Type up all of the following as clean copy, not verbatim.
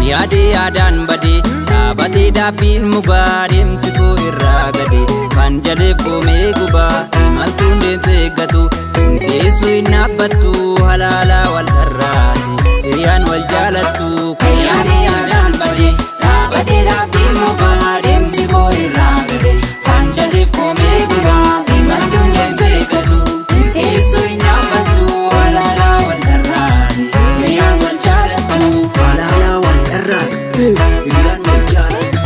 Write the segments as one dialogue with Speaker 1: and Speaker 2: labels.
Speaker 1: Yaadee yaadaan badee dhaabatee dhaabbiin mugaa deemsi koo irraa gade kan jaleef koomee gubaa imaltuun deemsa eeggatu hin teessu hin dhaabbattu halaalaa wal dharraati hiriyaan wal jaalattu.
Speaker 2: Yaadee yaadaan badee dhaabatee dhaabbiin mukaa deemsi koo irraa gade faan jaleef koomee gubaa imaltuun deemsa eeggatu hin teessu hin dhaabbattu halaalaa wal dharraati hiriyaan wal jaalattu.
Speaker 3: Halaalaa wal dharraati hiriyaan wal jaalattu.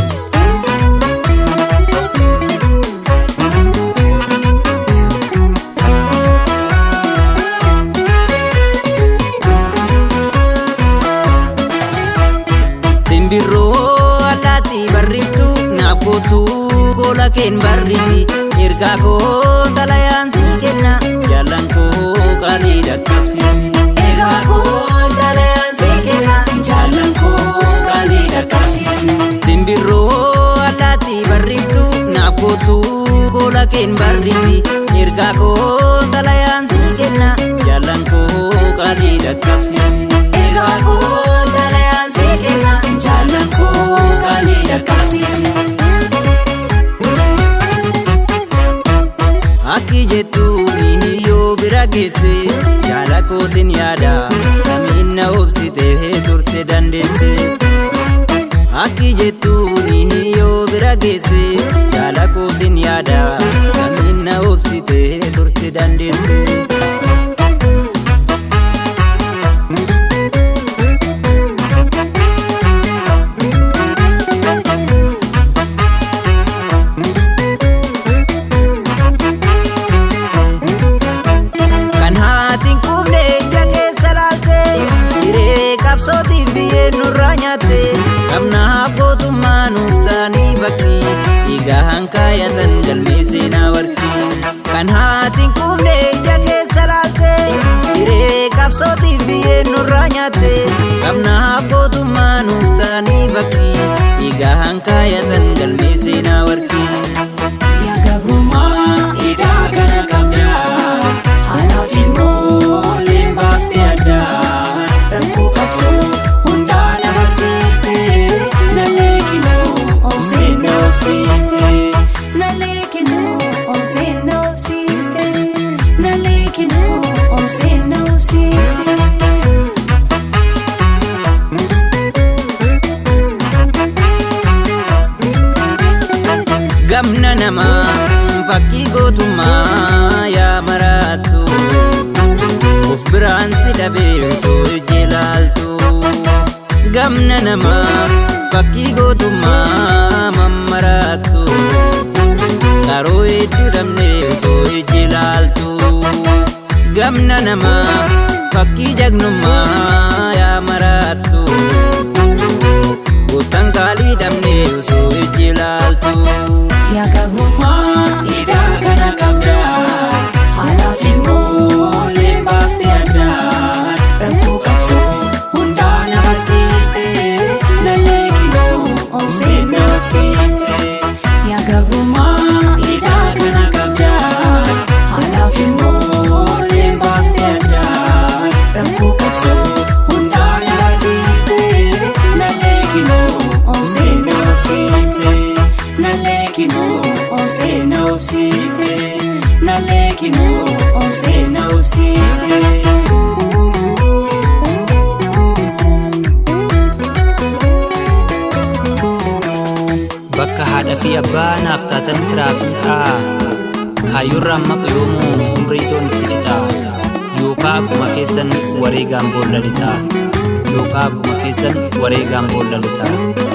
Speaker 1: Simbirroo allaattii barriftu naaf kootu kola keen barrisi ergaa koo xalayaan sii kenna jaallan koo qaalii dhaqqabsiisi.
Speaker 2: Ergaa koo xalayaan sii kenna jaallan koo qaalii dhaqqabsiisi.
Speaker 1: Simbirroo allaattii barriftu naaf kootu kola keen barrisi ergaa koo xalayaan sii kenna jaallan koo qaalii dhaqqabsiisi.
Speaker 2: Ergaa koo xalayaan sii kenna jaallan koo qaalii dhaqqabsiisi.
Speaker 1: Akki jettu yoo bira geesse jaala koosin yaada kamiin na obsite turte dandeesse. Akki jettu yoo bira geesse jaala koosin yaada kamiin na obsite turte dandeesse. Kan haatiin quufne ija keessa laalte hiree qabsootiif biyyeen nurraa nyaatte qabnaaf gootummaa nuuf ta'anii fakkii dhiigaa hankaayatan galmee seenaa warqii. Kan haatiin quufne ija keessa laalte hiree qabsootiif biyyeen nurraa nyaatte qabnaaf gootummaa nuuf ta'anii fakkii dhiigaa hankaayatan galmee seenaa warqii.
Speaker 2: Yaa gabrummaa hidhaa kana qabdaa haalaaf immoo leenbaaftee addaa rakkoo qabsoo hundaa na barsiifte nalee kinoo obseen na obsiifte nalee kinoo obseen na obsiifte nalee kinoo obseen na obsiifte.
Speaker 1: Gamna namaa fakkii gootummaa yaa maraattu of biraan si dhabee osoo ijji ilaaltu. Gamna namaa fakkii gootummaa mammaraattu qaroo hedduu dhabnee osoo ijji ilaaltu. Gamna namaa fakkii jagnummaa yaa maraattu gooftaan qaalii dhabnee osoo ijji ilaaltu.
Speaker 2: Yaa gabrummaa hidhaa kana qabdaa haalaaf immoo leenbaaftee addaa rakkoo qabsoo hundaa na barsiifte nalee kinoo obseen na obsiifte. Yaa gabrummaa hidhaa kana qabdaa haalaaf immoo leenbaaftee addaa rakkoo qabsoo hundaa na barsiifte nalee kinoo obseen na obsiifte. Nalee kinoo obseen na obsiifte nalee kinoo obseen na obsiifte.
Speaker 4: Bakka haadha fi abbaa naaf taatan firaa fi xaa kaayyoorraan maqu yoomuu umrii toon itti fixaa yookaa akkuma keessan wareegaan boolla lixaa yookaa akkuma keessan wareegaan boolla lixaa.